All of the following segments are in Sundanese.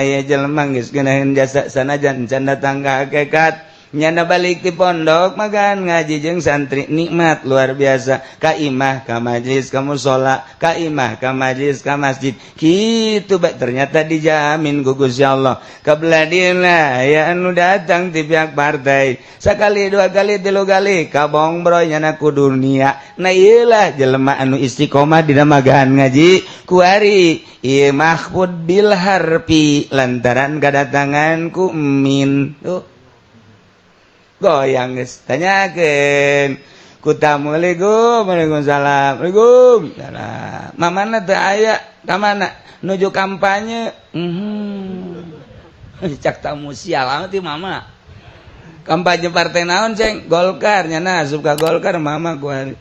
Aya jelema geus ngeunaheun jasa sanajan can datang ka hakikat, nyana balik di pondok magan ngaji jeung santri, nikmat luar biasa. Ka imah, ka majlis, ka musola, ka imah, ka majlis, ka masjid, kitu bae. Ternyata dijamin ku Gusti Allah. Kabeladina aya anu datang ti pihak partai, sakali, dua kali, tilu kali, kabongbroy nyana ku dunia. Nah, ieu lah jelema anu istiqomah dina magahan ngaji kuari. Ieu mahfud bil harfi lantaran kadatangan ku min. Tuh goyang geus, tanyakeun ku tamu, "Assalamualaikum." "Waalaikumsalam." "Waalaikum salam. Mamana teu aya, ka mana?" "Nuju kampanye." Cak tamu, "Sial amat ieu mama. Kampanye partai naon, Ceng?" "Golkar." Nyana asup ka Golkar mama kuari.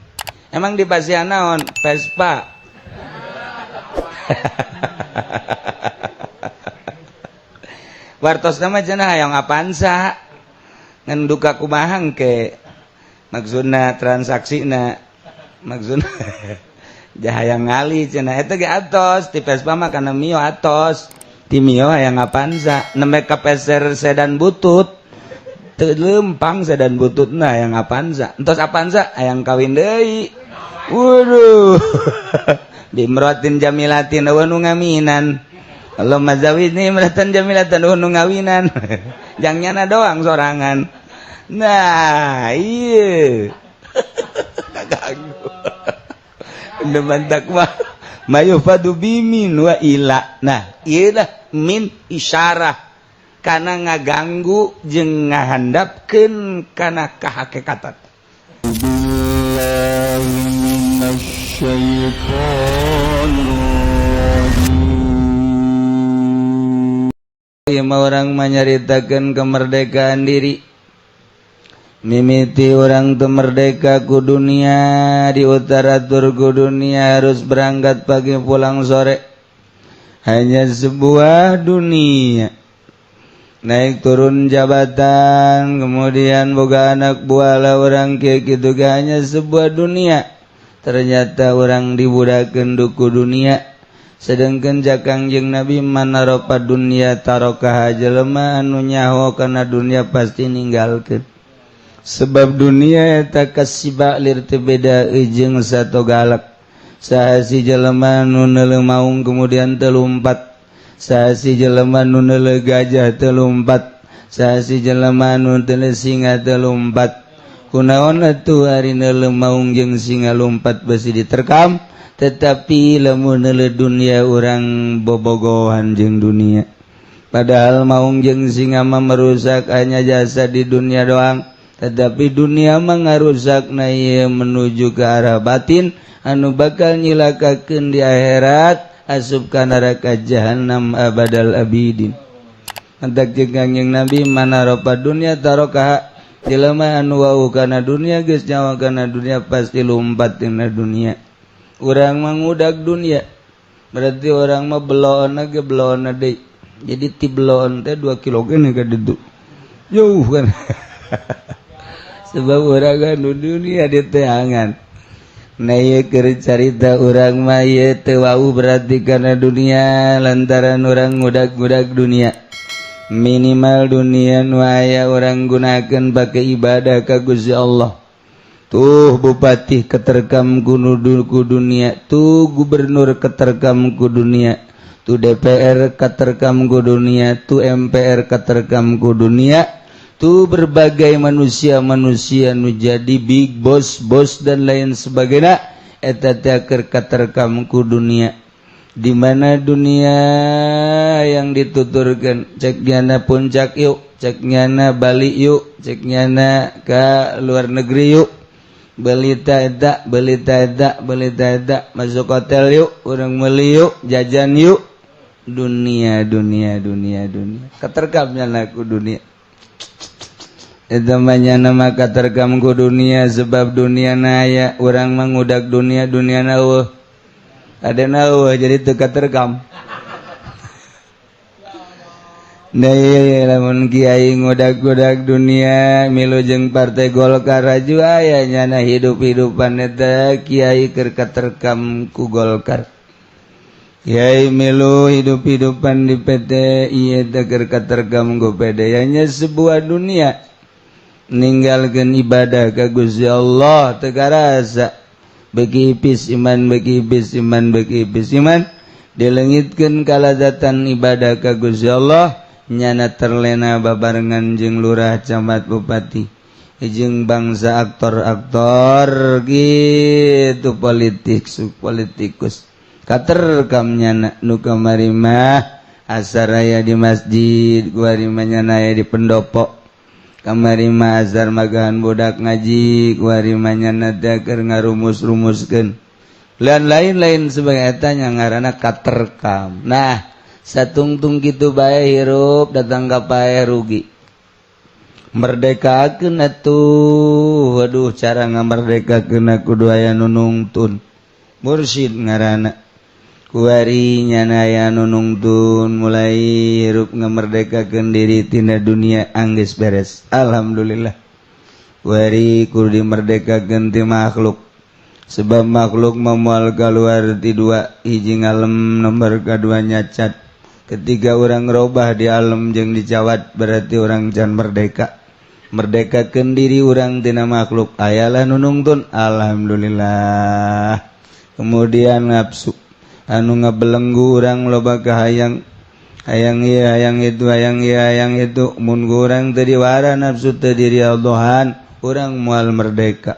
"Emang di pasihan naon?" "Vespa." Wartos nama cenah hayang Avanza, ngan duka kumaha ke maksudna transaksina, maksudna hayang ngali cenah eta ge atos ti Vespa mah kana Mio, atos ti Mio hayang Avanza, nembe kapeser sedan butut, teu lempang sedan bututna, hayang Avanza. Entos Avanza hayang kawin deui. Waduh, bimroatin jamilatin, euweuh nu ngaminan. Allahumma zawidni imratan jamilatan, euweuh nu ngawinan, jang nyana doang sorangan. Nah, iya kaganggu mantak mah mayufadu bimin wa ila. Nah, ieu lah min isyarah kana ngaganggu jeung ngahandapkeun kana kahakikatan. بالله من الشيطان الرجيم. Ieu mah urang manyaritakeun kemerdekaan diri. Mimiti urang teu merdeka ku dunia, di utara tur ku dunia, harus berangkat pagi pulang sore, hanya sebuah dunia, naik turun jabatan, kemudian boga anak buah lah urang kieu kitu ge hanya sebuah dunia. Ternyata urang dibudakeun ku dunia. Sedangkan cek Kangjeng Nabi, man arofa dunya tarokaha, jelema anu nyaho kana dunia pasti ninggalkeun, sebab dunia eta kasiba lir teu beda jeung sato galak. Saha si jelema nu neuleu maung kemudian teu lumpat? Saha si jelema nu neuleu gajah teu lumpat? Saha si jelema nu neuleu singa teu lumpat? Kunaon atuh ari neuleu maung jeung singa lumpat, besi diterkam, tetapi lamun neuleu dunia urang bobogohan jeung dunia? Padahal maung jeung singa mah merusak hanya jasa di dunia doang, tetapi dunia mah ngarusak na menuju ke arah batin anu bakal nyilakakeun di akhirat, asup ka neraka jahanam abadal abidin. Mantak jeung Kangjeng Nabi, man arofa dunya tarokaha, jelema anu wau kana dunia, geus nyawa kana dunia, pasti lumpat dina dunia. Urang mangudak dunia, berarti urang mah beloon ge beloon deui. Jadi ti beloon teh 2 kilo geuning ka ditu, jauh kan, sebab urang anu dunia di teangan. Nah, ieu keur carita urang mah ieu teu wau berarti kana dunia, lantaran urang ngudag-ngudag dunia. Minimal dunia nu aya urang gunakeun pake ibadah ka Gusti Allah. Tuh bupati keterkam ku ku dunia, tuh gubernur keterkam ku dunia, tuh DPR keterkam ku dunia, tuh MPR keterkam ku dunia, tuh berbagai manusia-manusia nu jadi big boss bos dan lain sebagainya, eta teh keur katerkam ku dunia. Di mana dunia yang dituturkan? Cek nyana Puncak yuk, cek nyana Bali yuk, cek nyana ke luar negeri yuk, beli eta, beli eta, beli eta, masuk hotel yuk, urang beli yuk, jajan yuk. Dunia, dunia, dunia, dunia, keterkamnya ku dunia. Itu nama katerkam ku dunia, sebab dunia naya, urang mengudak dunia, dunia na ada na, jadi teu katerkam. Nah, iya, lamun kiai ngudak-ngudak dunia, milu jeung partai Golkar raju aya nyana hidup-hidupan eta kiai keur katerkam ku Golkar. Kiai milu hidup-hidupan di PT ieu teh keur katerkam ku PD hanya sebuah dunia ninggalkeun ibadah ka Gusti Allah teu karasa beuki ipis iman, beuki ipis iman, beuki ipis iman, dilengitkeun kalazatan ibadah ka Gusti Allah, nyana terlena babarengan jeung lurah, camat, bupati jeung bangsa aktor-aktor gitu, politik politikus, katerkam nyana. Nu kamari mah asar aya di masjid, kuari mah nyana aya di pendopo. Kamari mah azar magahan budak ngaji, kuari mah nyana teh keur ngarumus-rumuskeun dan lain-lain sebagai eta nya ngaranna katerkam. Nah, satungtung kitu bae hirup datang ka paeh rugi. Merdekakeun atuh. Waduh, cara ngamerdekakeun kudu aya nu nungtun, mursyid ngaranna. Kuari nyana aya nu nungtun, mulai hirup ngamerdekakeun diri tina dunia, anggeus beres, alhamdulillah. Kuari kudu dimerdekakeun ti makhluk, sebab makhluk moal keluar ti dua: hiji ngalem, nomor kedua nyacat. Ketika orang robah di alam jeung dicawat, berarti orang can merdeka. Merdekakeun diri urang tina makhluk, ayalah nu nungtun, alhamdulillah. Kemudian nafsu anu ngabelenggu urang, loba kahayang, hayang ieu, hayang itu, hayang ieu, hayang itu. Mun urang teu diwara nafsu, teu diriadhohan, urang moal merdeka.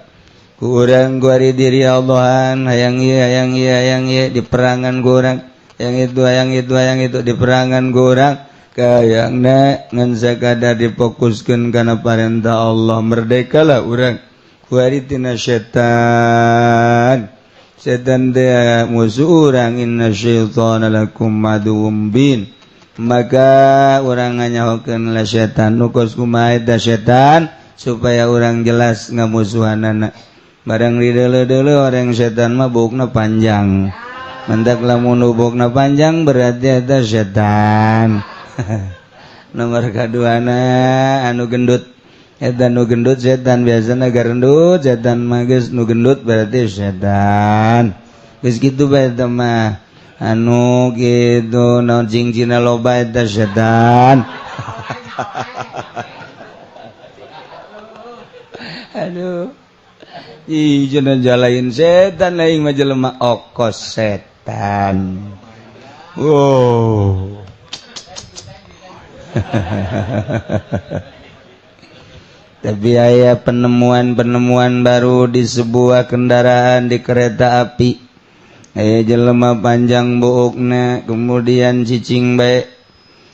Ku urang kuari diriadhohan, hayang ieu, hayang ieu, hayang ieu, diperangan ku urang, hayang itu, hayang itu, hayang itu, diperangan ku urang kayangna, ngan sakadar difokuskeun kana parentah Allah, merdekalah urang. Kuari tina setan. Setan teh musuh urang, inna syaitana lakum aduwwum mubin. Maka urang nganyahokeun lah setan nu kos kumaha eta setan supaya urang jelas ngamusuhanana. Barang dideuleu-deuleu, orang setan mah buukna panjang. Mentak lamun buukna panjang berarti eta setan. Nomor kaduana anu gendut, eta nu gendut setan. Biasana garendut setan mah, geus nu gendut berarti setan, geus kitu bae. Eta mah anu kitu naon, cingcina loba, eta setan. Aduh, ih, cenah jalain setan, aing mah jelema okos setan. Wow. Tapi aya penemuan-penemuan baru di sebuah kendaraan, di kereta api. Aya jelema panjang buukna, kemudian cicing bae.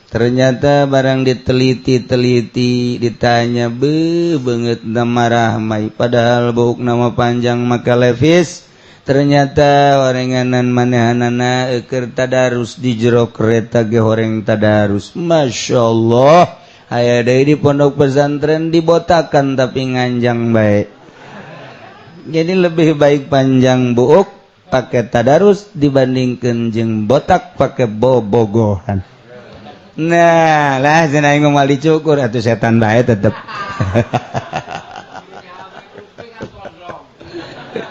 Ternyata barang diteliti-teliti, ditanya, be banget marah mai, padahal buuk nama panjang maka levis. Ternyata orenganan manehanana eker tadarus di jero kereta ge, horeng tadarus. Masya Allah, aya deui di pondok pesantren dibotakan tapi nganjang bae. Jadi lebih baik panjang buuk pakai tadarus dibandingkan jeung botak pakai bobogohan. Nah lah, cenah aing moal dicukur atuh, setan bae tetep.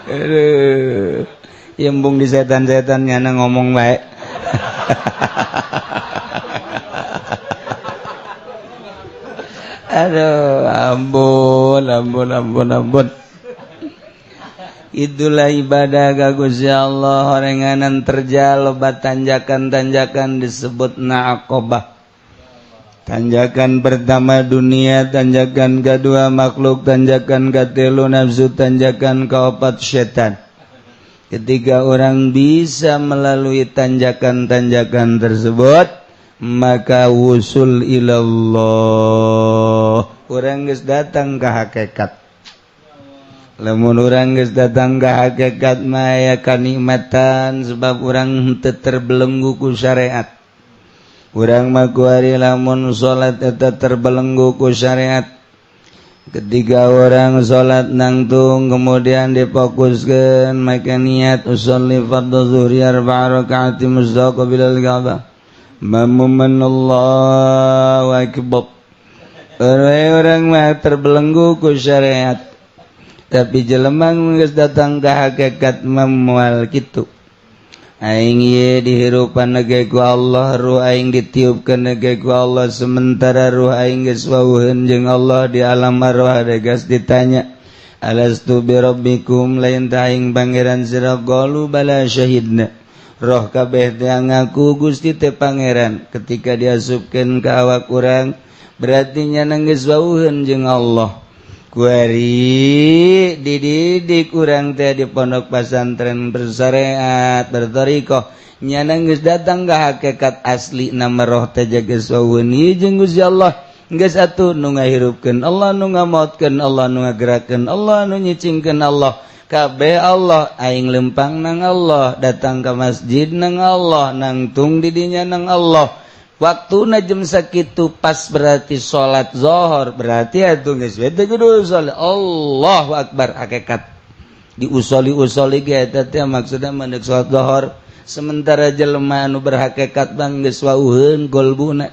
Aduh, embung di setan-setan nyana ngomong bae. Aduh, ampun, ampun, ampun, ampun. Itulah ibadah ka Gusti Allah, orenganan terjal, loba tanjakan-tanjakan disebut naqobah. Tanjakan pertama dunia, tanjakan kedua makhluk, tanjakan katilu nafsu, tanjakan keempat setan. Ketika orang bisa melalui tanjakan-tanjakan tersebut, maka wusul ilallah. Urang geus datang ke hakikat. Lamun urang geus datang ke hakikat mah aya kanikmatan, sebab urang henteu terbelenggu ku syariat. Urang mah kuari lamun salat eta terbelenggu ku syariat. Ketika orang salat nangtung kemudian difokuskeun, maka niat usolli fardhu zuhri arba'a rakaati mustaqbilal Ka'bah. Mamuman Allahu akbar. Orang mah terbelenggu ku syariat. Tapi jelema geus datang ka hakikat mah moal kitu. Aing ye dihirupan nege ku Allah, ruh aing ditiupkeun nege ku Allah, sementara ruh aing geus wawuheun jeung Allah di alam arwah geus ditanya, alastu bi rabbikum, lain tah aing pangeran sira? Qalu bala syahidna. Roh kabeh teh ngaku Gusti teh pangeran. Ketika diasupkeun ka awak urang, berarti nyana geus wawuheun jeung Allah. Kuari dididik urang teh di pondok pesantren, bersyariat, berthoriqoh, nyana geus datang ka hakikat asli nama roh teh geus wawuheun jeung Gusti Allah. Geus atuh, nu ngahirupkeun Allah, nu ngamaotkeun Allah, nu ngagerakeun Allah, nu nyicingkeun Allah, kabeh Allah. Aing lempang nang Allah, datang ke masjid nang Allah, nangtung didinya nang Allah. Waktu jam sakitu pas berarti salat zohor, berarti atuh geus we teh kudu salat. Allahu akbar, hakikat diusoli usoli ge eta teh maksudna mendek salat zohor. Sementara jelema anu berhakikat bang geus wauheun golbuna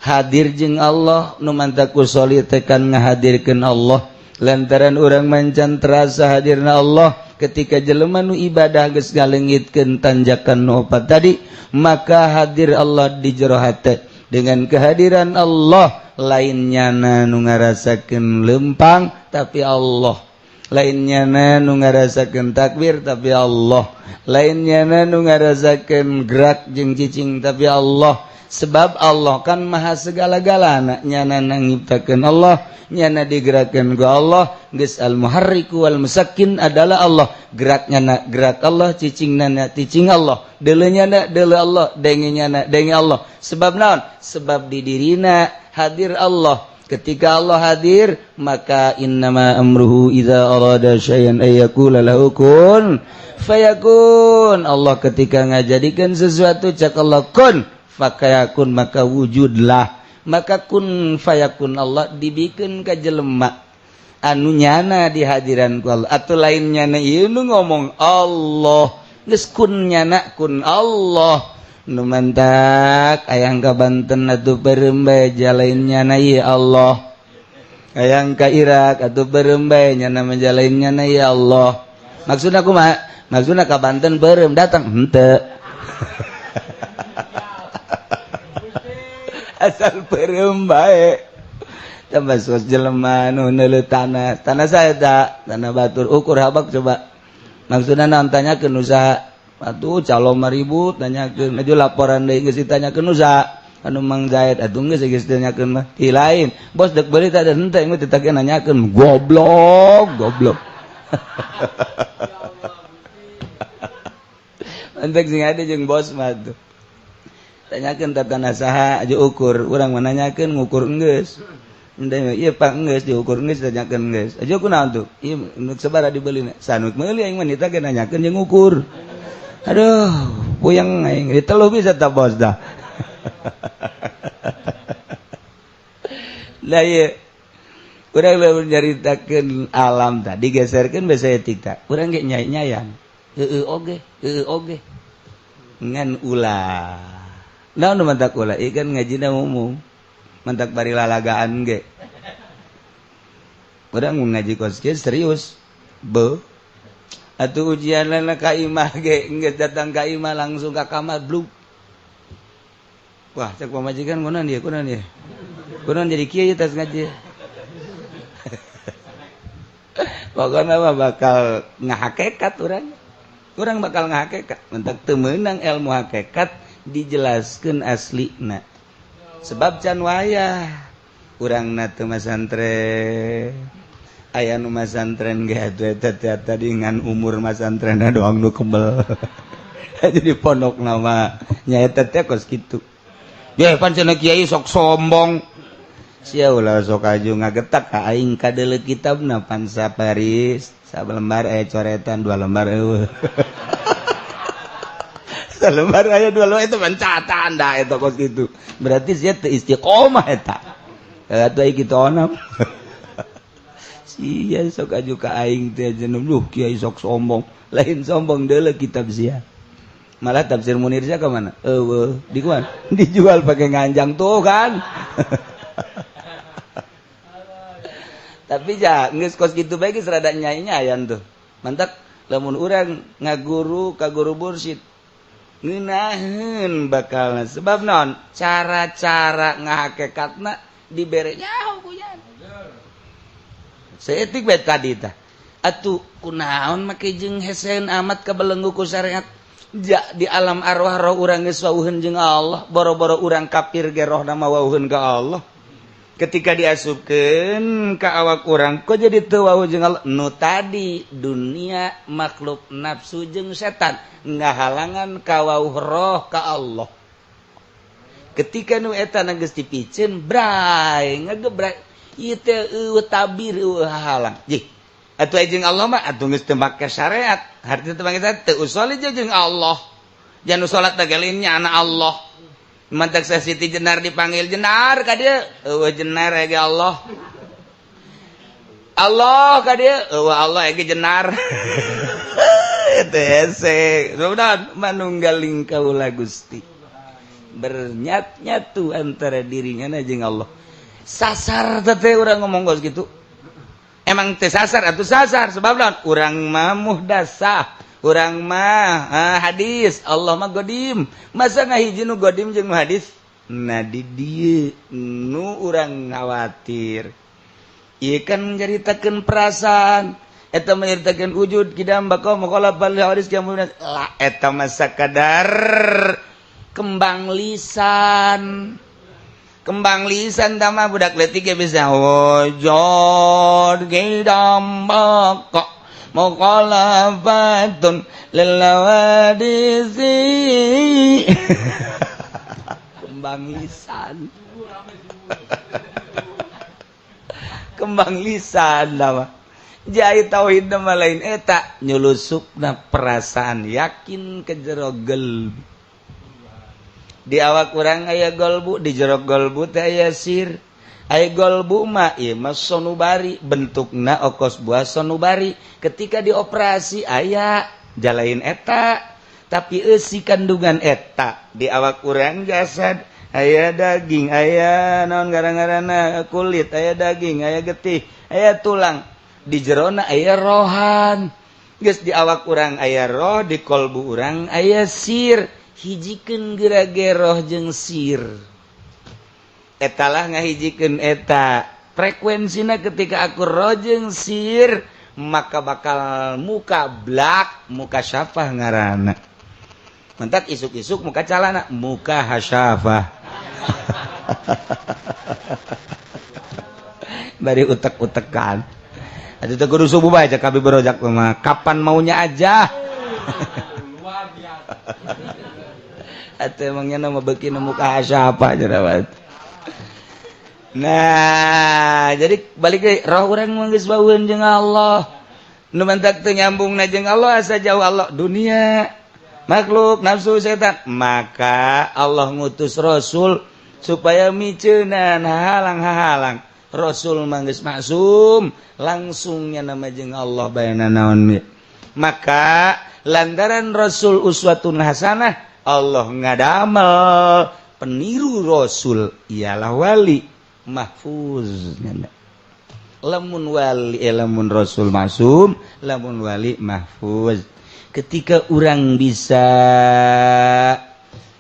hadir jeung Allah, nu mantak usoli teh kan ngahadirkeun Allah, lantaran urang mancan terasa hadirna Allah. Ketika jelema nu ibadah geus ngalengitkeun tanjakan nu opat tadi, maka hadir Allah di jero hate. Dengan kehadiran Allah, lain nyana nu ngarasakeun lempang tapi Allah, lain nyana nu ngarasakeun takbir tapi Allah, lain nyana nu ngarasakeun gerak jeung cicing tapi Allah. Sebab Allah kan maha segala-galana. Nyana nyiptakeun Allah, nyana digerakkan ku Allah. Geus al muharriku wal musakkin adalah Allah. Geraknya na gerak Allah, cicing na cicing Allah, deuleunya na deuleu Allah, dengenya na denge Allah. Sebab naon? Sebab di dirina hadir Allah. Ketika Allah hadir, maka innama amruhu idza arada syai'an ay yaqula lahu kun fayakun. Allah ketika ngajadikeun sesuatu, cak Allah kun fayakun, maka wujudlah. Maka kun fayakun Allah dibikin ka jelema anu nyana di hadiran ku Allah atau lain nyana ieu nu ngomong Allah. Geus kun nyana kun Allah. Nu mantak ayang ka Banten atuh peureum bae, jalain nyana ieu Allah. Ayang ka Irak atuh peureum bae, nyana menjalain nyana ieu Allah. Maksudna kumaha? Maksudna ka Banten peureum datang henteu, asal peureum bae. Tambah sos jelema nu neuleuh tanah, tanah saya tak tanah batur, ukur habak coba. Maksudna naon? Tanyakeun usaha atuh, calo mah ribut tanyakeun aju laporan deui. Geus ditanyakeun usaha anu Mang Zaid atuh, geus geus ditanyakeun mah ti lain bos dek beuli teh henteu, mah teu nanyakeun. Goblok goblok. Mantek sing ada jeung bos mah tuh. Tanyakeun teh tanah saha aja, ukur. Urang mah nanyakeun, ngukur geus. Henteu ieu pak, geus diukur, geus tanyakeun geus. Aja kunaon tuh? Ieu nu sabaraha dibeli? Sanut meuli aing mah nita ge nanyakeun jeung ngukur. Aduh, puyeng aing diteluh bisa tak bos dah. Lah ieu urang lamun nyaritakeun alam tadi geserkeun basa etika. Urang ge nyai-nyayan. Heueuh oge, heueuh oge. Ngan ulah. Naon nu mantak ulah? Ieu kan ngajina umum. Mantak bari lalagaan ge. Urang mun ngaji kos kieu serius. Be. Atuh ujianna ka imah ge geus datang ka imah langsung ka kamar blug. Wah, cek pamajikan kunaon dia, kunaon dia. Kunaon jadi kieu ieu tas ngaji. Pokoknya mah bakal ngahakekat urang. Urang bakal ngahakekat. Mentak teu meunang ilmu hakikat dijelaskeun aslina. Sebab can wayah urangna teu masantren. Aya nu masantren ge atuh eta teh tadi ngan umur masantrenna doang nu kebel. Jadi pondok nama nya eta teh kos kitu. Ye pan cenah kiai sok sombong. Sia ulah sok aju ngagetak ka aing, kadeuleu kitabna pan saparis salembar aya coretan dua lembar eueuh. Salembar aya dua lembar itu pencatatan dah eta kos kitu. Berarti sia teu istiqomah eta. Atuh ai kitu onam. Sia sok aju ka aing teh jeneng duh kiai sok sombong. Lain sombong, deuleu kitab sia. Malah tafsir Munir sia ka mana? Eueuh, di kuan? Dijual pakai nganjang tuh kan. Tapi ja geus kos kitu bae geus rada nyai-nyayan tuh. Mantak lamun urang ngaguru ka guru mursyid. Ngeunaheun bakal, sebab naon? Cara-cara ngahakekatna dibere nyaho ku nya. Saeutik bae tadi tah. Atuh kunaon make jeung hesen amat kabelenggu ku syariat? Ja di alam arwah roh urang geus wawuheun jeung Allah, boro-boro urang kafir ge rohna mah wawuheun ka Allah. Ketika diasupkeun ka awak urang, kok jadi teu wawuh jeung Allah? Nu tadi dunia, makhluk, nafsu jeung setan ngahalangan kawauh roh ka Allah. Ketika nu eta geus dipiceun, bray, ngegebray ieu teh, eueuh tabir, eueuh hahalang. Jih atuh jeung Allah mah atuh geus teu make syariat, hartina teu make syariat, teu usoli jeung Allah. Jangan salat nya anak Allah. Mantak Siti Jenar dipanggil, "Jenar, ka dieu." Eueuh Jenar ge Allah. Allah, ka dieu. Eueuh Allah ge Jenar. Itu hese. Sudah manunggaling kaula Gusti. Bernyat-nyatu antara dirinya jeung Allah. Sasar teh urang ngomong gos gitu. Emang teh sasar atau sasar, sebab naon? Urang mah muhdasah. Urang mah hadis, Allah mah godim. Masa ngahiji nu godim jeung nu hadis? Nah, di dieu nu urang khawatir. Ieu kan nyaritakeun perasaan, eta menyeritakeun wujud kidam baqa mukhalafal hadis lah. Eta mah sakadar kembang lisan, kembang lisan tama budak leutik ge bisa wujud kidam baqa mukhalafatun lil hawadisi. Kembang lisan, kembang lisan nama. Jai tauhid nama lain eta, nyulusupna perasaan yakin ke jero gelbu. Di awak urang aya golbu, di jero golbu teh aya sir. Aya golbu mah ieu mah sonubari, bentukna okos buah sonubari. Ketika dioperasi aya jalain eta, tapi eusi kandungan eta. Di awak urang jasad aya daging, aya naon gara-garana kulit, aya daging, aya getih, aya tulang. Di jerona aya rohan. Geus di awak urang aya roh, di kolbu urang aya sir. Hijikeun geura roh jeung sir. Etalah ngahijikeun eta frekuensina. Ketika aku roh jeung sir, maka bakal muka blak, muka syafah ngaranna. Mentak isuk-isuk muka calana muka hasyafah, bari utek-utekan. Atuh teu kudu subuh bae, cek Habib Rojak mah, kapan maunya aja. Luar biasa. Atuh emangnya nama beuki nu muka hasyafah jerawat. Nah, jadi balik deui, roh urang mah geus baueun jeung Allah. Nu mantak teu nyambungna jeung Allah, asa jauh Allah, dunia, makhluk, nafsu, setan. Maka Allah ngutus rasul supaya miceunan halang-halang. Rasul mah geus maksum, langsungnya nama jeung Allah bayana naon. Maka lantaran rasul uswatun hasanah, Allah ngadamel peniru rasul ialah wali mahfuz. Lamun wali, lamun rasul maksum, lamun wali mahfuz. Ketika orang bisa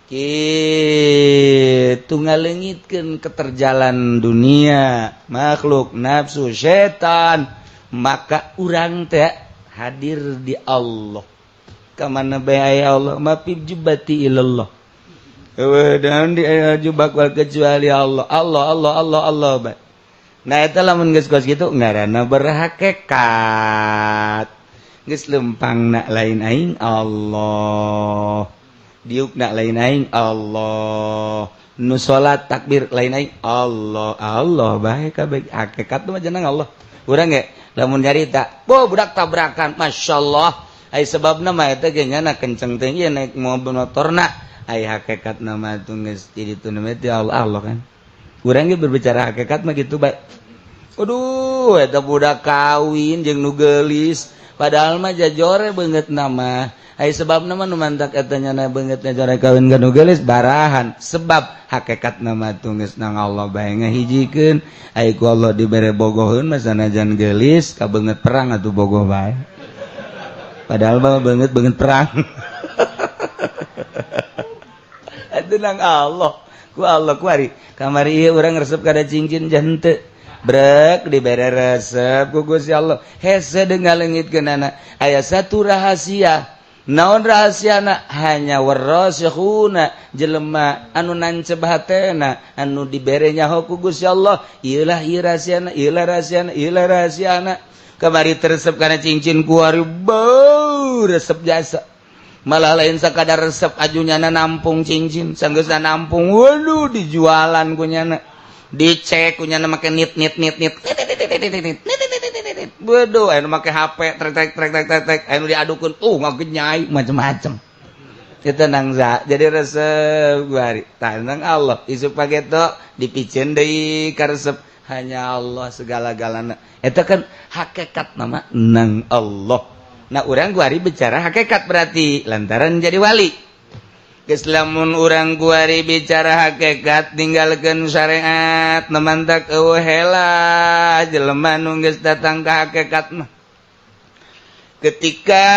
gitu ngalengitkeun keterjalan dunia, makhluk, nafsu, setan, maka urang teh hadir di Allah. Kamana bae Allah, ma fi jubbati ilallah. Dan di jubah kecuali Allah, Allah, Allah, Allah, Allah bae. Nah, eta lamun geus kos kitu ngaranna berhakikat. Geus lempang nak lain aing Allah, diuk nak lain aing Allah, nu salat takbir lain aing Allah, Allah bae kabeh. Hakikat mah jeneng Allah. Urang ge lamun nyarita, "Bo, budak tabrakan, masyaallah." Ai sebabna mah eta ge nyana kenceng teh ieu naik mobil motorna. Ai hakikat nama tuh geus jadi tu nama Allah, Allah kan. Urang ge berbicara hakikat mah gitu bae. Aduh, eta budak kawin jeung nu geulis, padahal mah jajore beungeut nama. Ai sebabna mah nu mantak eta nyana beungeutna jore kawin ka nu geulis barahan, sebab hakikat nama tuh geus nang Allah bae ngahijikeun. Ai ku Allah dibere bogoheun mah sanajan geulis ka beungeut perang atuh bogoh bae. Padahal mah beungeut beungeut perang. Atuh nang Allah ku Allah kuari kamari ieu urang resep kada cincin jante brek dibere resep ku Gusti Allah hese deung ngaleungitkeunana. Aya satu rahasia. Naon rahasiana? Hanya warasikhuna, jelema anu nancep hatena, anu dibere nyaho ku Gusti Allah. Ieulah ieu rahasiana, ieulah rahasiana, ieulah rahasiana. Kamari teresep kana cincin, kuari beuh resep jasa. Malah lain sakadar resep, ajunyana nampung cincin. Sanggeusna nampung, waduh, dijualan ku nyana, dicek ku nyana make nit nit nit nit nit nit. Waduh, anu make HP trek trek trek trek trek trek, anu diadukeun ngagenyai macem-macem. Itu nangza jadi resep kuari tanang Allah. Isuk pageto dipiceun deui karesep. Hanya Allah segala-galana. Eta kan hakikat nama nang Allah. Nah, urang kuari bicara hakikat berarti lantaran jadi wali. Geus lamun urang kuari bicara hakikat ninggalkeun syariat, nemantak eueuh hela jelema nu geus datang ka hakikat mah. Ketika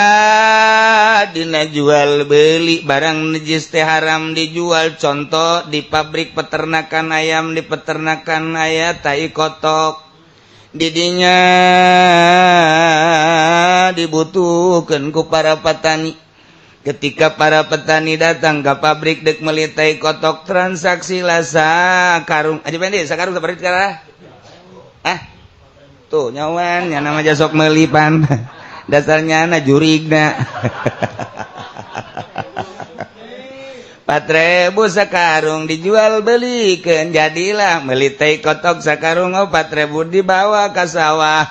dina jual beli barang najis teh haram dijual, contoh di pabrik peternakan ayam, di peternakan aya tai kotok, didinya dibutuhkan ku para petani. Ketika para petani datang ke pabrik dek meuli tai kotok, transaksi lah sakarung aja pendek, sakarung seperti sekarang ah tuh nyawan nya nama jasok meuli pan dasarnya na jurigna 4.000 sakarung dijual belikan. Jadilah meuli tai kotok sakarung 4.000, dibawa ke sawah,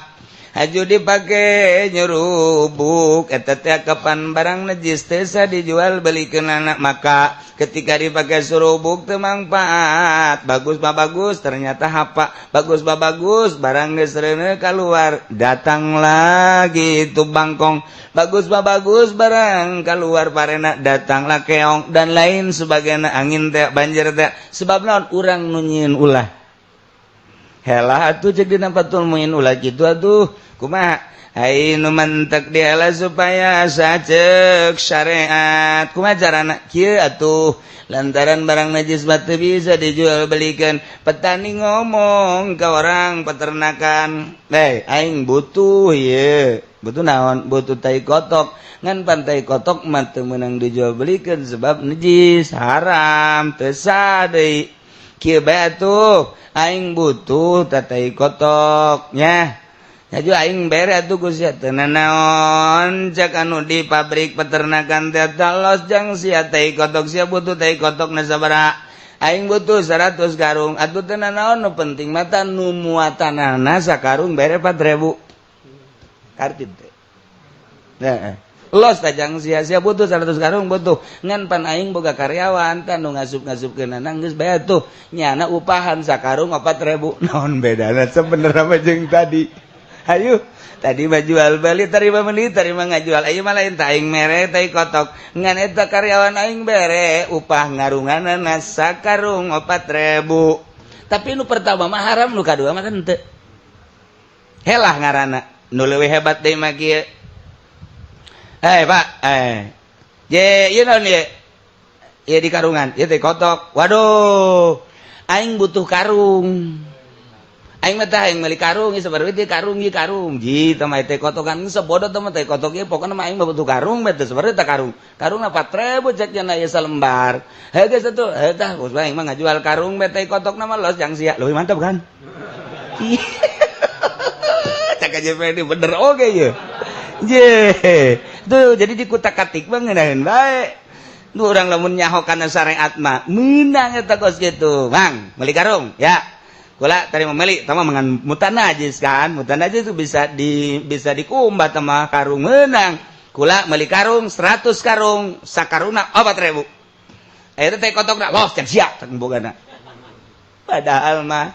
haju dipake nyerubuk. Eta teh kapan barang najis teh dijual belikan anak. Maka ketika dipakai surubuk teu mangfaat. Bagus mah bagus, ternyata hapa. Bagus mah bagus, barang geus keluar, datang lagi itu bangkong. Bagus mah bagus, barang keluar parena, datanglah keong dan lain sebagainya, angin teh, banjir teh. Sebab naon? Urang nu nyieun ulah. Helah atuh, cek dina Fathul Muin, ulah kitu atuh. Kumaha? Ai nu mantek dihelah supaya sacek syariat. Kumaha carana? Kieu atuh, lantaran barang najis mah teu bisa dijual belikan. Petani ngomong ke orang peternakan, "Hei, aing butuh ieu." "Butuh naon?" "Butuh tai kotok." "Ngan pan tai kotok mah teu meunang dijual belikan sebab najis, haram, teu sah deui. Kieu bae atuh, aing butuh tai kotok nya. Aju aing bere atuh ku sia." "Teu nanaon," cek anu di pabrik peternakan teh. "Los jang sia tai kotok. Sia butuh tai kotok na sabaraha?" "Aing butuh 100 karung." "Atuh teu nanaon, nu penting mah nu muatanana sakarung bere 4000." Kartid teh. Nah, los ta jang sia, sia butuh 100 karung? "Butuh." "Ngan pan aing boga karyawan tah nu ngasup-ngasupkeun. Geus bae tuh, nyana upahan sakarung 4000." Naon bedana sebenarnya mah jeung tadi? Ayo, tadi mah jual beli, terima beli, terima ngajual. Ayo mah lain, tak aing mere tai kotok, ngan eta karyawan aing bere upah ngarunganana sakarung 4000. Tapi nu pertama mah haram, nu kadua mah henteu. Helah ngaranna. Nu leuwih hebat deui mah kieu. "Eh, Pak, eh je, ieu naon ieu? Ieu di karungan ieu teh kotok." "Waduh, aing butuh karung. Aing mah tah aing meuli karung ieu sabaraha teh karung ieu?" "Karung ji teh mah teh kotokan sebodoh teh mah teh kotok ieu. Pokona mah aing mah butuh karung teh. Sabaraha teh karung?" "Karungna 4000," cek nya, "ieu salembar." "Heuh, geus atuh. Heuh tah, geus aing mah ngajual karung teh kotokna mah, los jang sia." Leuwih mantap kan? Cek aja ini bener oge ye. Je. Tuh, jadi dikutak-katik mah ngeunaheun bae. Nu urang lamun nyaho kana syariat mah meunang eta kos kitu. "Bang, meuli karung ya." Kula tadi mau beli, tama mengan mutan najis kan, mutan najis itu bisa dikumbat sama karung menang. "Kula beli karung 100 karung, sakarungna 4000." Eh, teh kotok los can siap bogana. Padahal mah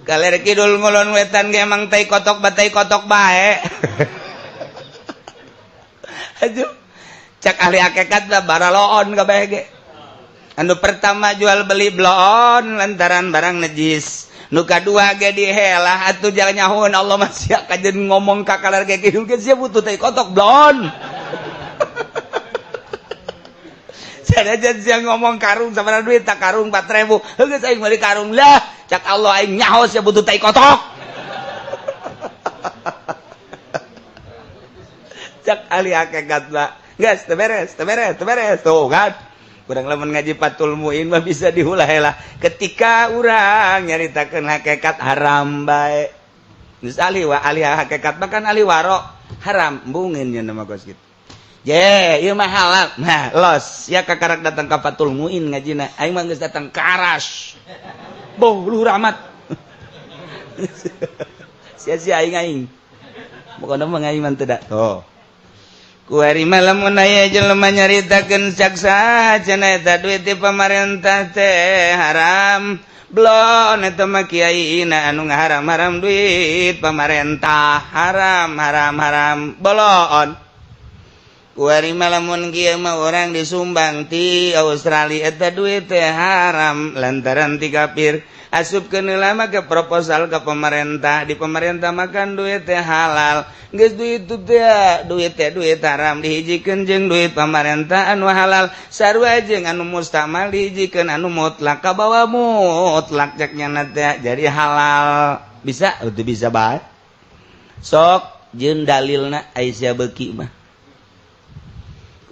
kaler kidul ngulon wetan ge emang tai kotok batai kotok bae. Aduh, cek ahli hakikat mah baraloon kabeh ge. Anu pertama jual beli bloon lantaran barang najis. Nu kadua ge dihelah atuh, jangan nyahoeun Allah masih kajen ngomong ka kaler ge kidul ge, sia butuh tai kotok bloon. Sanajan sia ngomong karung sabaraha duit, tak karung 4000. Heuh, aing meuli karung lah. Cak Allah, aing nyaho sia butuh tai kotok. Cak ahli hakikat lah. Geus teu beres, teu beres, teu beres. Tuh kan. Kurang lamun ngaji Fathul Muin mah bisa diulah lah. Ketika urang nyaritakeun hakikat haram bae. Geus ahli wa ahli hakikat mah kan ahli waro haram embungeun nya mah kos kitu. Je, ieu mah halal. Nah, los ya kakarak datang ka Fathul Muin ngajina. Aing mah geus datang ka Aras. Boh, luhur amat. Sia-sia aing aing. Pokona mah aing mah teu da. Tuh. Kuari lamun aya jelema nyaritakeun caksa cenah eta duit ti pamarentah teh haram. Blon eta mah kiai na anu ngaharam-haram duit pamarentah haram haram haram bolon. Kuari lamun kieu mah urang disumbang ti Australia eta duit teh haram lantaran ti kafir. Asupkeun heula mah ke proposal ke pemerintah, di pemerintah makan duit teh halal. Geus duit teh duit teh duit haram dihijikeun jeung duit pamarentah anu halal, sarua jeung anu mustamal dihijikeun anu mutlak kabawa mutlak cek nyana teh jadi halal. Bisa teu bisa bae. Sok jeung dalilna ai sia beuki mah.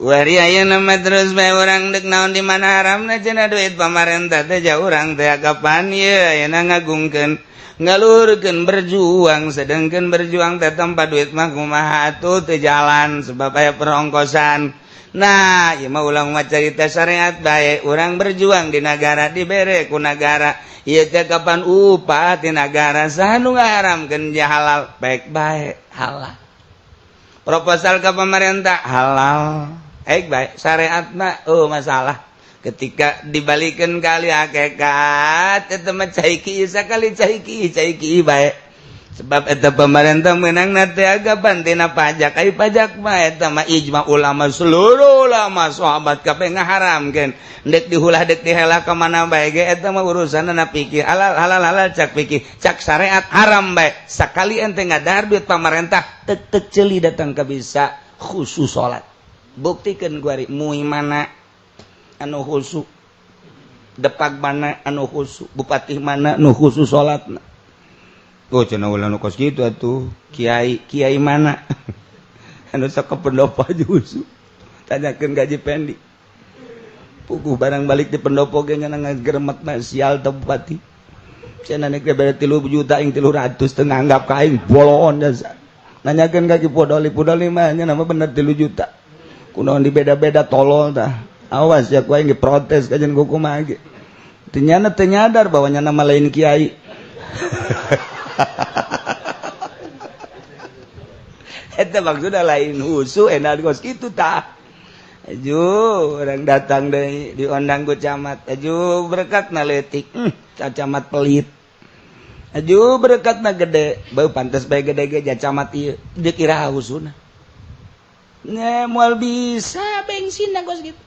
Wari ayeuna mah terus bae urang deuk naon di mana haramna cenah duit pamarentah teh jauh urang teh kapan ieu ayeuna ngagungkeun ngaluhurkeun berjuang, sedangkan berjuang teh tanpa duit mah kumaha atuh teu jalan sebab aya perongkosan. Nah, ieu mah ulang mah carita syariat bae, urang berjuang di nagara dibere ku nagara. Ieu teh kapan upah di nagara saha nu ngaharamkeun ja halal baik bae halal. Proposal ke pemerintah halal. Baik baik syariat mah oh masalah. Ketika dibalikan kali hakikat eta mah cai kieu sakali cai kieu cai kieu bae. Sebab eta pemerintah menang teh agapan tina pajak, ai pajak mah eta mah ijma ulama, seluruh ulama sahabat kabeh ngaharamkeun. Dek dihulah dek dihelah ka mana bae ge eta mah urusanna pikir halal halal halal cak pikir cak syariat haram bae. Sakali ente ngadahar duit pamarentah tek tek ceuli datang ka bisa khusus salat. Buktikan guari mui mana anu khusus, depak mana anu khusus, bupati mana anu khusus salatna. Oh cenah ulah nu kos kitu atuh, kiai kiai mana anu sok ka pendopo aja khusus. Tanyakeun gaji pendi. Puguh barang balik di pendopo ge nya ngageremet mah sial teh bupati. Cenah nek bere 3 juta aing 300 teu nganggap ka aing boloon jasa. Nanyakeun ka Ki Podoli, Podoli mah nya nama bener 3 juta. Kunaon dibeda-beda tolol tah. Awas ya ku aing diprotes kajian ku kumaha ge. Teu nyana teu nyadar bahwa nya nama lain kiai. Eta maksudna lain husu enak kos kitu tah. Aju orang datang deui diundang ku camat. Aju berkatna leutik. Camat pelit. Aju berkatna gede, beuh pantes bae gede ge ja camat ieu. Deuk iraha husuna. Nge moal bisa bensin kos gitu.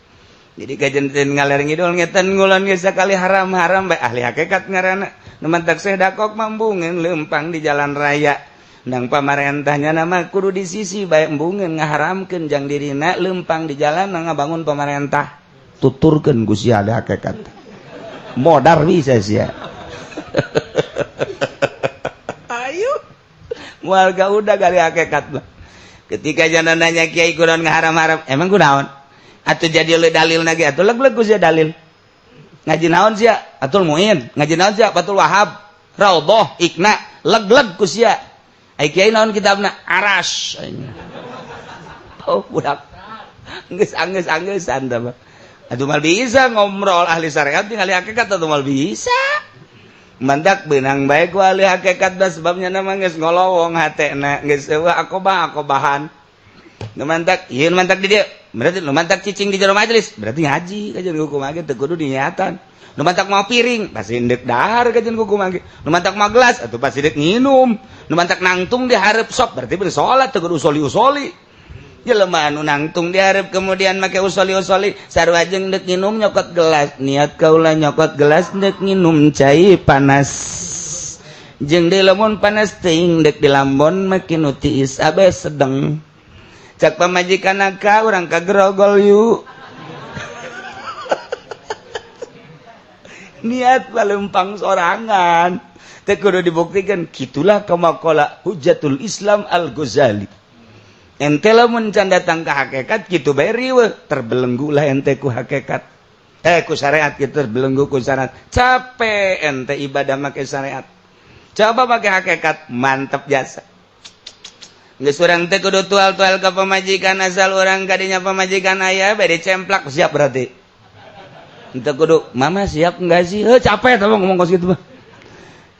Jadi kajanten ngaler ngidul ngetan ngulon ge sakali haram-haram bae ahli hakikat ngaranna. Nu mantak sedakok mambungeun leumpang di jalan raya. Nang pamarentahnya nama kudu di sisi bae embungeun ngaharamkeun jang dirina leumpang di jalan ngabangun pamarentah. Tuturkeun ku sia ahli hakikat. Modar bisa sia. Ayo. Moal udah kali hakikat mah. Ketika jana nanya kiai kunaon ngaharam-haram, emang kunaon? Atuh jadi le dalil lagi, atuh leg-leg ku sia dalil. Ngaji naon sia? Atul Muin, ngaji naon sia? Fathul Wahab, Raudhah, Ikna, leg-leg ku sia. Ai kiai naon kitabna? Aras. Oh budak. Geus anggeus-anggesan tah mah. Atuh mal bisa ngobrol ahli syariat jeung ahli hakikat atuh mal bisa. Mantak benang bae ku ahli hakikat dah sebabnya nama geus ngolowong hatena geus eueuh akobah-akobahan. Nu mantak ieu nu mantak di dieu berarti nu mantak cicing di jero majelis berarti ngaji kajian hukum ge teu kudu diniatan. Nu mantak mau piring pasti ndek dahar kajian hukum ge. Nu mantak mau gelas atuh pasti dek nginum. Nu mantak nangtung di hareup sok berarti bersolat teu kudu usoli-usoli. Jelema anu nangtung dihareup kemudian make usoli-usoli sarua jeung deuk nginum nyokot gelas niat kaula nyokot gelas deuk nginum cai panas jeung deui lamun panas teuing deuk dilambon make nu tiis abe sedeng cak pamajikan ka urang ka grogol yuk. Niat lempang sorangan teh kudu dibuktikan. Kitulah kama qala Hujjatul Islam Al Ghazali. Ente lamun can datang ke hakikat kitu bae riweuh, terbelenggu lah ente ku hakikat, eh, ku syariat gitu, terbelenggu ku syariat, capek ente ibadah make syariat. Coba pakai hakikat, mantep jasa. Geus urang teh kudu tual-tual ke pamajikan, asal urang kadinya pamajikan aya bae dicemplak, siap berarti. Ente kudu, "Mama siap enggak sih?" Heh, capek tau ngomong kos gitu mah.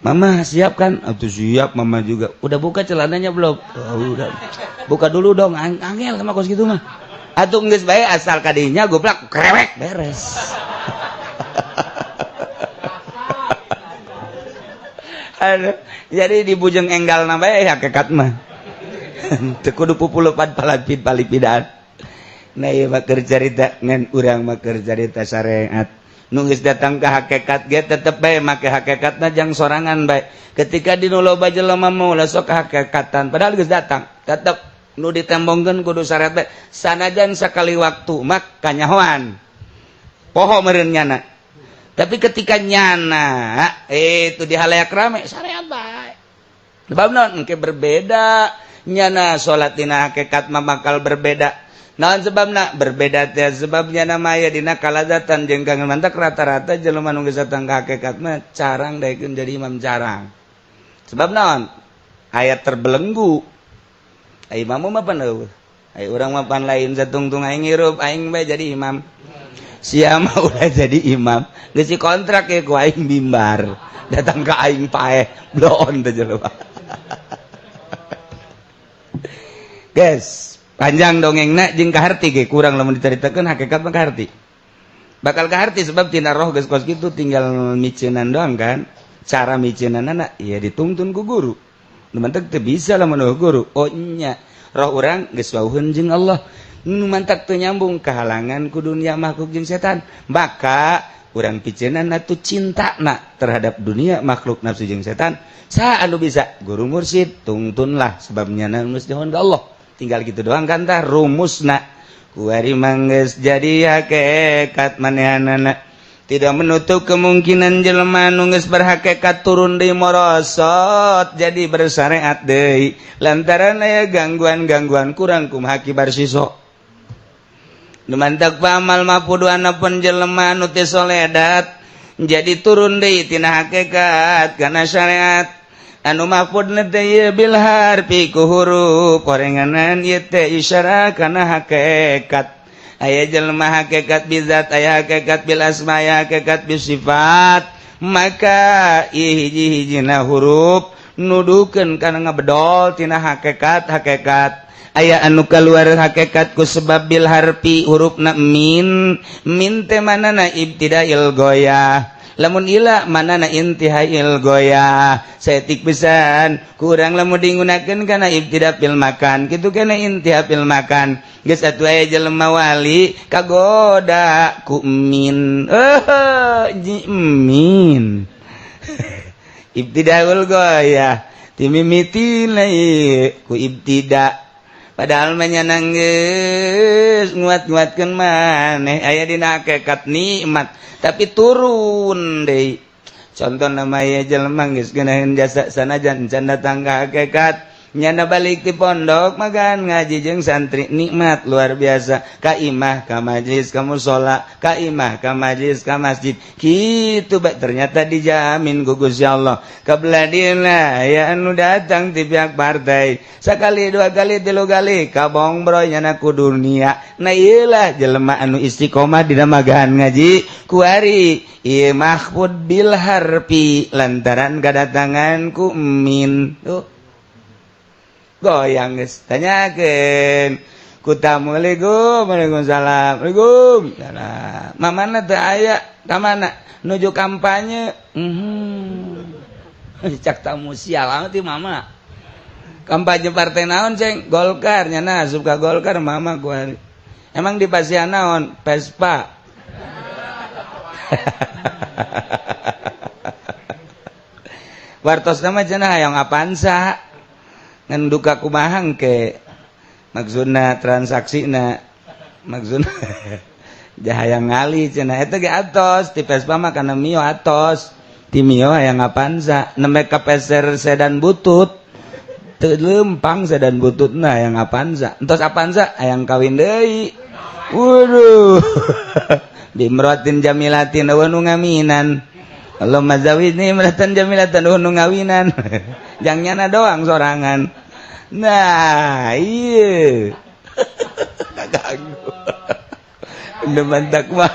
"Mama siap kan?" "Atuh siap, mama juga." "Udah buka celananya belum?" "Oh, udah." "Buka dulu dong." Angel sama kos gitu mah. Atuh geus bae, asal kadinya goblak krewek beres. Aduh, jadi di bujeng enggal na bae hakikat mah. Teu kudu pupulupan palapid palipidan. Nah, ieu mah keur carita ngan urang mah keur carita syariat. Nu geus datang ka hakikat ge tetep bae make hakikatna jang sorangan bae. Ketika di nu loba jelema mah ulah sok hakikatan, padahal geus datang, tetep nu ditembongkeun kudu syariat bae. Sanajan sakali waktu mah kanyahoan. Poho meureun nyana. Tapi ketika nyana itu di halayak rame, syariat bae. Sebab naon? Engke berbeda. Nyana salat dina hakikat mah bakal berbeda. Naon sebabna berbeda teh? Sebabnya nama aya dina kalazatan jeung kangen. Mantak rata-rata jelema nu geus datang ka hakikat mah carang daekeun jadi imam, carang. Sebab naon? Aya terbelenggu. Ai imam mah pan eueuh. Ai urang mah pan lain satungtung, aing hirup aing bae jadi imam. Sia mah ulah jadi imam. Geus kontrak ye ku aing mimbar. Datang ka aing paeh bloon teh jelema. Guys, panjang dongengna jeung kaharti ge kurang lamun dicaritakeun hakikat mah kaharti. Bakal kaharti sebab tina roh geus kos kitu, tinggal miceunan doang kan. Cara miceunanna ya dituntun ku guru. Nu mantak teu bisa lamun eueuh guru. Oh nya, roh urang geus wauheun jeung Allah. Nu mantak teu nyambung kahalangan ku dunia, makhluk jeung setan. Maka urang piceunan atuh cintana terhadap dunia, makhluk, nafsu jeung setan. Saha anu bisa? Guru mursyid, tungtunlah sebabnya geus nyahoan ka Allah. Tinggal gitu doang kan tah rumusna. Kuari mangges jadi hakikat manehanana. Tidak menutup kemungkinan jelema nu geus berhakikat turun deui, morosot jadi bersyariat deui lantaran aya gangguan-gangguan kurang kumaha kibar siso. Nu mantak pamal mapuduana pun jelema nu teu soledat jadi turun deui tina hakikat kana syariat. Anu mahfud teh bil harfi, ku huruf korenganan ieu teh isyarah kana hakikat. Aya jelema hakikat bizat, aya hakikat bil asma, aya hakikat bis sifat. Maka hiji-hijina huruf nuduhkeun kana ngabedol tina hakikat. Hakikat aya anu keluar hakikat ku sebab bil harfi, hurufna min. Min teh manana ibtidail goyah, lamun ila manana intihail goyah. Saeutik pisan kurang lamun digunakeun kana ibtida fil makan kitu, kana intiha fil makan. Geus atuh aya jelema wali kagoda ku min, eh, min ibtidaul goyah timimiti ku ibtida, padahal mah nya geus nguat-nguatkeun maneh aya dina hakikat nikmat, tapi turun deui. Contoh nama ya jelema geus geunaheun jasa, sanajan can datang ka hakikat, nyana balik di pondok magan ngaji jeung santri nikmat luar biasa, ka imah ka majlis ka musola, ka imah ka majlis ka masjid kitu bae, ternyata dijamin ku Gusti Allah. Kabeladina ya anu datang ti pihak partai, sakali dua kali tilu kali kabongbroy nyana ku dunia. Nah, ieulah jelema anu istiqomah dina magahan ngaji kuari ieu mahfud bil harfi lantaran kadatangan ku min. Tuh goyang geus, tanyakeun ku tamu, "Assalamualaikum." "Waalaikumsalam." "Assalamualaikum." "Mamana teu aya, ka mana?" "Nuju kampanye." Cak tamu, "Sial amat ieu mama. Kampanye partai naon, Ceng?" "Golkar." Nyana asup ka Golkar mama kuari. "Emang di pasian naon?" "Vespa." Wartos nama cenah hayang Avanza ngan duka kumaha ke maksudna transaksina, maksudna Hayang ngali cenah, eta ge atos ti Vespa mah kana Mio, atos ti Mio hayang Avanza, nembe ka peser sedan butut, teu lempang sedan bututna, hayang Avanza. Entos Avanza hayang kawin deui. Waduh, bimroatin jamilatin, euweuh nu ngaminan. Allahumma zawijni imratan jamilatan, euweuh nu ngawinan, jang nyana doang sorangan. Nah, iya kaganggu. Mantak mah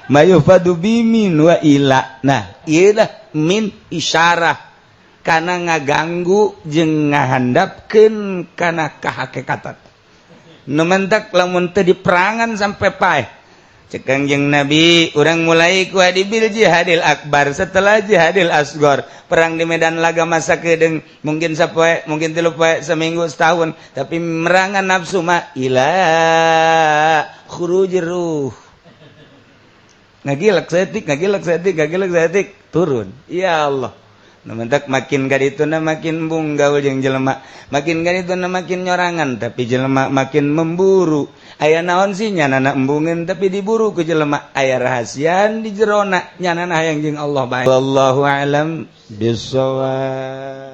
mayufadu bimin wa ila. Nah, ieu min isyarah kana ngaganggu jeung ngahandapkeun kana kahakekatan. Nu mantak lamun teu diperangan sampai paeh, cek Kangjeng Nabi, urang mulai ku bil jihadil akbar setelah jihadil asgor. Perang di medan laga masa kedeng mungkin sapoe, mungkin 3 poe, seminggu, setahun, tapi merangan nafsu mah ila khurujir ruh, ngagilak saeutik, ngagilak saeutik, ngagilak saeutik, turun. Ya Allah. Nu mantak makin kadituna makin embung gaul jeung jelema, makin kadituna makin nyorangan, tapi jelema makin memburu. Aya naon sih nyanana embungeun, tapi diburu ku jelema. Aya rahasian di jerona, nyanana hayang jeung Allah bae. Wallahu alam bisawab.